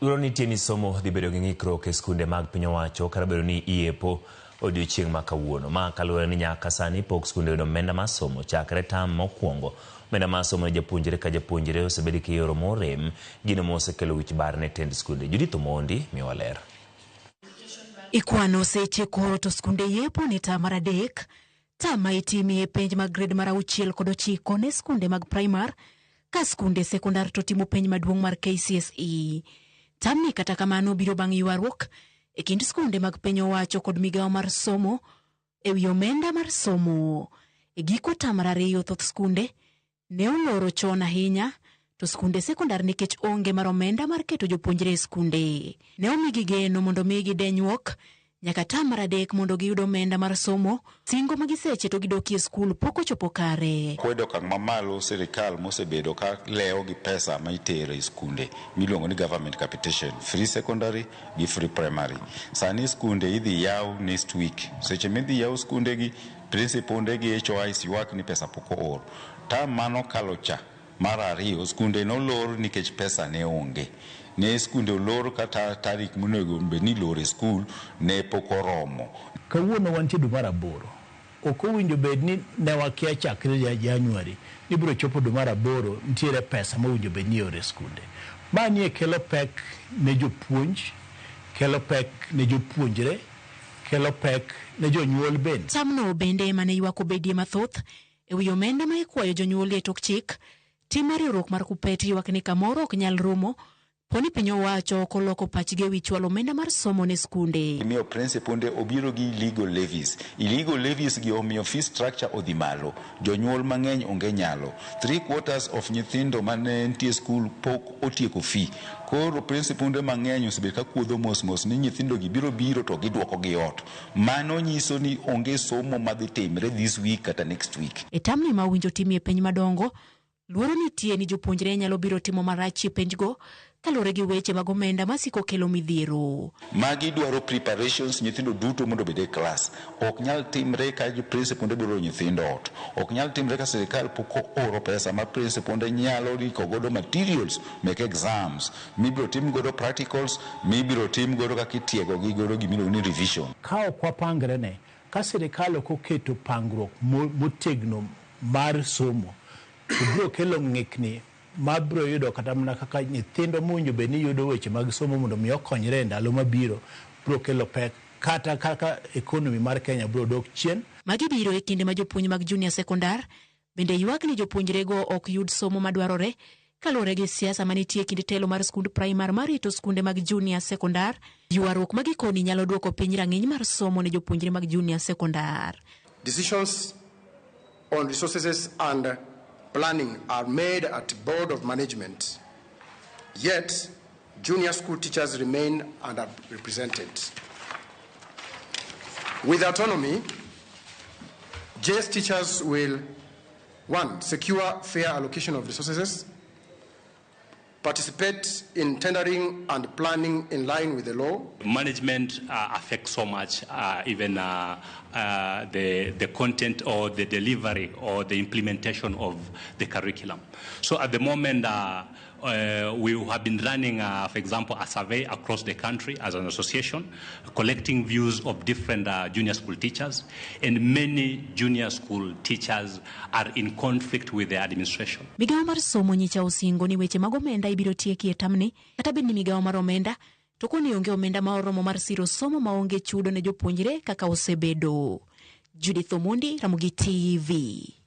Luoro nitie ni somo dhi bedo gi ng'ikruok e skunde mag piny owacho kata obedo ni iyepo odiochieng' ma kawuono. Ma kaluwore ni nyaka sani pok skunde oyudo omenda mar somo chakre tam mokwongo. Omenda mar somo ne japuonjre ka japuonjre osebedi kioro morem, gino mosekelo wich bar ne tend skunde. Judith Omondi miyowa ler. Ikwano seche koro to skunde yepo ne tam mar adek, tam ma itimie penj mag grade mar 6 kod 9 ne skunde mag primar, ka skunde sekondar to timo penj maduong' mar KCSE. Tamni kata kamano biro bang' ywaruok e kind skunde mag piny owacho kod migawo mar somo e wi omenda mar somo. E giko tam mar 2 thoth skunde ne oloro chon ahinya to skunde sekondar nikech onge mar omenda mar keto jopuonjre e skunde. Ne omigi geno mondo migi denyuok nyaka tam mar 3 mondo giyud omenda mar somo, singo ma giseche to gidokie skul pok ochopo kare. Kwedo okang' mamalo sirikal mosebedo ka lewo gi pesa ma itero e skunde miluongo ni government capitation, free secondary gi free primary. Sani skunde idhi yaw next week. Seche midhi yaw skunde gi, principunde gi HOIs ywak ni pesa pok oor. Tam mano kalo cha mar 2 skunde nolor nikech pesa ne onge. Ne skunde olor kata tarik monego bed ni iloro e skul ne pok oromo. Kawuono wantie dwe mar 8. Ok owinjo bed ni ne wakia chakre January ni biro chopo dwe mar 8 nitiere pesa mowinjo bed ni ioro e skunde. Ma nie kelo pek ne jopuonj, kelo pek ne jopuonjre, kelo pek ne jonyuol bende. Tamno bende ema ne ywak obedie mathoth e wi omenda ma ikwayo jonyuol e tok chik. Tim mar riwruok mar KUPPET ywak ni kamoro ok nyal rumo poni piny owacho ok oloko pachgi e wi chwalo omenda mar somo ne skunde. Miyo principunde obiro gi illegal levies. Illegal levies gi omiyo fee structure odhi malo. Jonyuol mang'eny onge nyalo. 3/4 of nyithindo mane nitie skul pok otieko fee. Koro principunde mang'eny osebedo ka kuodho mos mos ni nyithindo gi biro biro to giduoko gi ot. Mano nyiso ni onge somo madhi timre this week kata next week. E tamni ma owinjo timie penj madongo, luoro nitie ni jopuonjre nyalo biro timo marach e penjgo kaluwore gi weche mag omenda masiko kelo midhiero. Magi dwaro preparations nyithindo duto mondo obed e klas. Ok nyal timre ka principunde biro oro nyithindo ot. Ok nyal timre ka sirikal pok ooro pesa ma principunde nyalo riko godo materials mek exams, mibiro tim godo practicals, mibiro tim godo kaka itiego gi godo gimiluongo ni revision. Ka ok wapangre ne, ka sirikal ok oketo pangruok motegno mar somo, to biro kelo ng'ikni ma biro yudo kata mana kaka nyithindo mowinjo bed ni yudo weche mag somo mondo mi okonyre e ndalo mabiro, biro kelo pek kata kaka economy mar Kenya biro dok chien. Magi biro e kinde ma jopuonj mag junior secondar bende ywak ni jopuonjrego ok yud somo madwarore kaluwore gi siasa manitie e kind telo mar skund primar marito skunde mag junior secondar. Ywaruok ma gikoni nyalo duoko piny rang'iny mar somo ne jopuonjre mag junior secondar. Decisions on resources and planning are made at board of management. Yet, junior school teachers remain underrepresented. With autonomy, JS teachers will, 1, secure fair allocation of resources, participate in tendering and planning in line with the law. Management affects so much, even the content or the delivery or the implementation of the curriculum. So at the moment, we have been running, for example, a survey across the country as an association, collecting views of different junior school teachers, and many junior school teachers are in conflict with the administration. Migawo mar somo nyicha osingo ni weche mag omenda ibiro tieki e tamni, kata bed ni migawo mar omenda to koni onge omenda ma oromo mar siro somo maonge chudo ne jopuonjre kaka osebedo. Judith Omondi, Ramogi TV.